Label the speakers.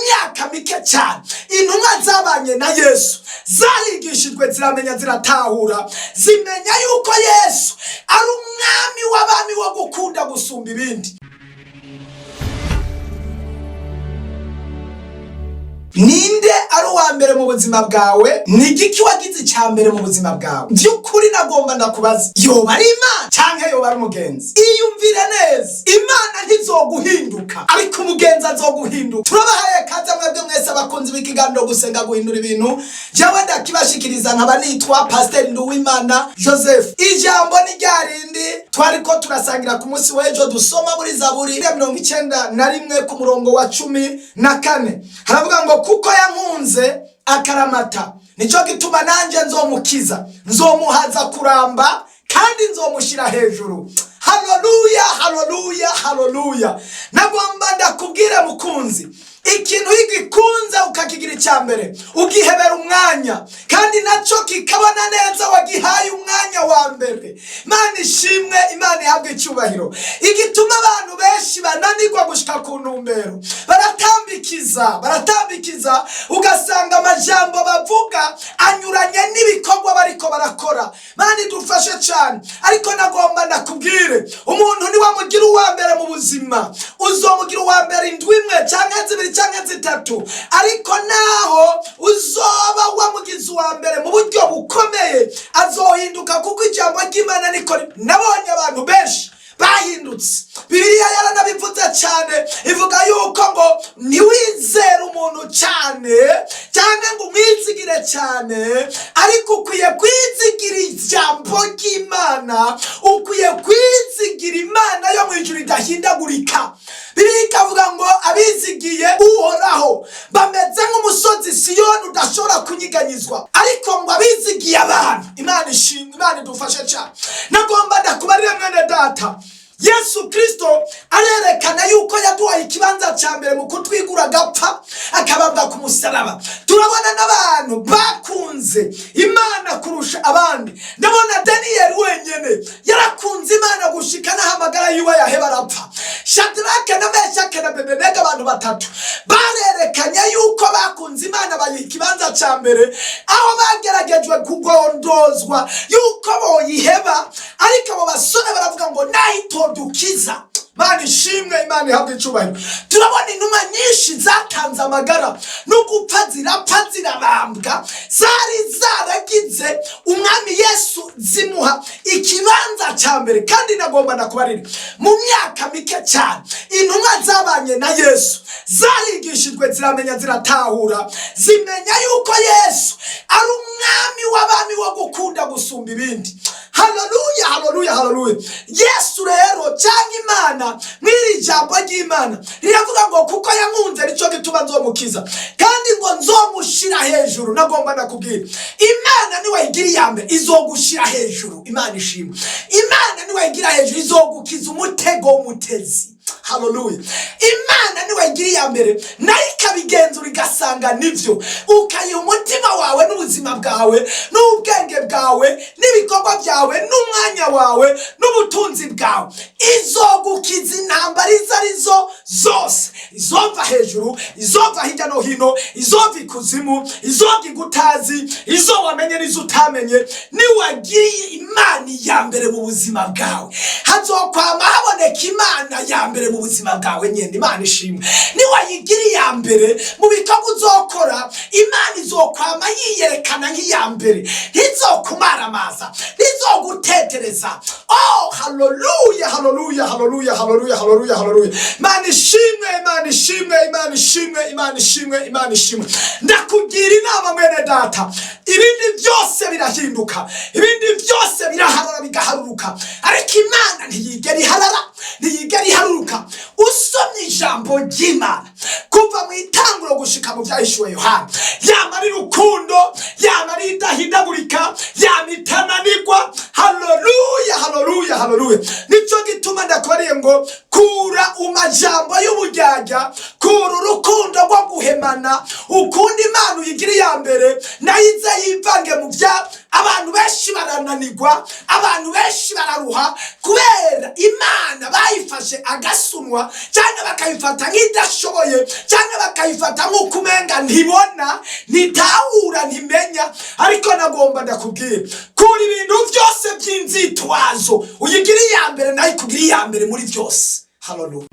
Speaker 1: Myaka mike cyane, intumwa zabanye na Yesu zarigishijwe, ziramenya, ziratahura, zimenya yuko Yesu ari umwami w'abami wo gukunda gusumba ibindi. Ninde ari uwa mbere mu buzima bwawe? Ni igiki wagize icya mbere mu buzima bwawe? By'ukuri nagomba ndakubaza, yoba ari Imana cyangwa yoba ari umugenzi? Iyumvire neza. Imana ntizoguhinduka, ariko umugenzi azoguhinduka. Turabahaye kaze mwebwe mwese abakunzi b'ikiganiro Gusenga Guhindura Ibintu. Jewe ndakibashikiriza nkaba nitwa Pasiteri Nduwimana Joseph. Ijambo ni rya rindi twariko turasangira ku munsi w'ejo, dusoma muri Zaburi ya 91 ku murongo wa 14. Haravuga ngo: "Kuko yankunze akaramata, nicyo gituma nanjye nzomukiza, nzomuhaza kuramba kandi nzomushyira hejuru." Haleluya, haleluya, haleluya! Nagomba ndakubwire mukunzi, ikintu iyo ugikunze ukakigira icya mbere, ugihebera umwanya, kandi nacyo kikabona neza wagihaye umwanya wa mbere. Imana ishimwe, Imana ihabwe icyubahiro. Igituma abantu benshi bananirwa gushika ku ntumbero, baratambikiza, baratambikiza, ugasanga amajambo bavuga anyuranye n'ibikorwa bariko barakora. Imana idufashe cyane. Ariko nagomba ndakubwire, umuntu niwamugira uwa mbere mu buzima, uzomugira uwa mbere indwi imwe cyangwa zibiri cyangwa zitatu, ariko naho uzoba wamugize uwa mbere mu buryo bukomeye, azohinduka, kuko ijambo ry'Imana niko. Nabonye abantu benshi bahindutse. Bibiliya yaranabivuze cyane, ivuga yuko ngo ntiwizere umuntu cyane cyangwa ngo umwizigire cyane, ariko ukwiye kwizigira ijambo ry'Imana, ukwiye kwizigira Imana yo mu ijuru idahindagurika. Bibiliya ikavuga ngo abizigiye Uhoraho bameze nk'umusozi Siyoni udashobora kunyiganyizwa, ariko ngo abizigiye abantu. Imana ishimwe, Imana idufashe cyane. Nagomba ndakubarire mwene data, Yesu Kirisito arerekana yuko yaduhaye ikibanza cya mbere mu kutwigura, agapfa, akabambwa ku musaraba. Turabona n'abantu bakunze Imana kurusha abandi. Ndabona Daniyeli wenyine yarakunze Imana gushika n'aho amagara yiwe yaheba, arapfa. Shadirake na Meshake na Bedenego, abantu batatu barerekanye yuko bakunze Imana, bayiha ikibanza cya mbere, aho bageragejwe kugondozwa yuko boyiheba, ariko abo basore baravuga ngo nayitodukiza. Imana ishimwe, Imana ihabwa icubahiro. Turabona intumwa nyinshi zatanze amagara no gupfa, zirapfa, zirabambwa, zari zaragize umwami Yesu, zimuha ikibanza cya mbere. Kandi nagomba ndakubarira, mu myaka mike cyane, intumwa zabanye na Yesu zarigishijwe, ziramenya, ziratahura, zimenya yuko Yesu ari umwami w'abami wo gukunda gusumba ibindi. Haleluya, haleluya, haleluya! Yesu rero cyangwa Imana, mw'iri jambo ry'Imana riravuga ngo: "Kuko yankunze, nicyo gituma nzomukiza, kandi ngo nzomushyira hejuru." Nagomba ndakubwira, Imana niwayigira iya mbere, izogushira hejuru. Imana ishimwe. Imana niwayigira hejuru, izogukiza umutego w'umutezi. Haleluya! Imana niwayigira iya mbere, nayo ikabigenzura, igasanga nibyo, ukayiha umutima wawe n'ubuzima bwawe n'ubwenge bwawe n'ibikorwa byawe n'umwanya wawe n'ubutunzi bwawe, izogukiza intambara izo arizo zose, izova hejuru, izova hirya no hino, izova ikuzimu, izova igutazi, izo wamenye n'izo utamenye. Niwagiriye Imana iya mbere mu buzima bwawe, hazokwama haboneka Imana ya mbere mu buzima bwawe nyine. Imana ishimwe. Niwayigira iya mbere mu bikorwa uzokora, Imana izokwama yiyerekana nk'iya mbere, ntizokumaramaza, ntizogutetereza. Oh, haleluya, haleluya, haleluya, haleluya, haleluya, haleluya! Imana ishimwe, Imana ishimwe, Imana ishimwe, Imana ishimwe, Imana ishimwe. Ndakugira inama mwene data, ibindi byose birahinduka, ibindi byose biraharara bigaharuruka, ariko Imana ntiyigera iharara, ntiyigera iharuruka. Usomye ijambo ry'Imana kuva mu itanguro gushika mu Byahishuwe Yohana, yama ari rukundo, yama ari idahindagurika, yama itananirwa. Haleluya, haleluya, haleluya! Nicyo gituma ndakubariye ngo kura umajambo y'ubujyajya, kura urukundo rwo guhemana, ukunda Imana, uyigira iya mbere, nayo ize yivange mu bya. Abantu benshi barananirwa, abantu benshi bararuha kubera Imana bayifashe agasunwa, cyangwa bakayifata nk'idashoboye, cyangwa bakayifata nk'uko umenga ntibona, ntitahura, ntimenya. Ariko nagomba ndakubwira: kura ibintu byose by'inzitwazo, uyigire iya mbere, nayo ikugire iya mbere muri byose. Haleluya.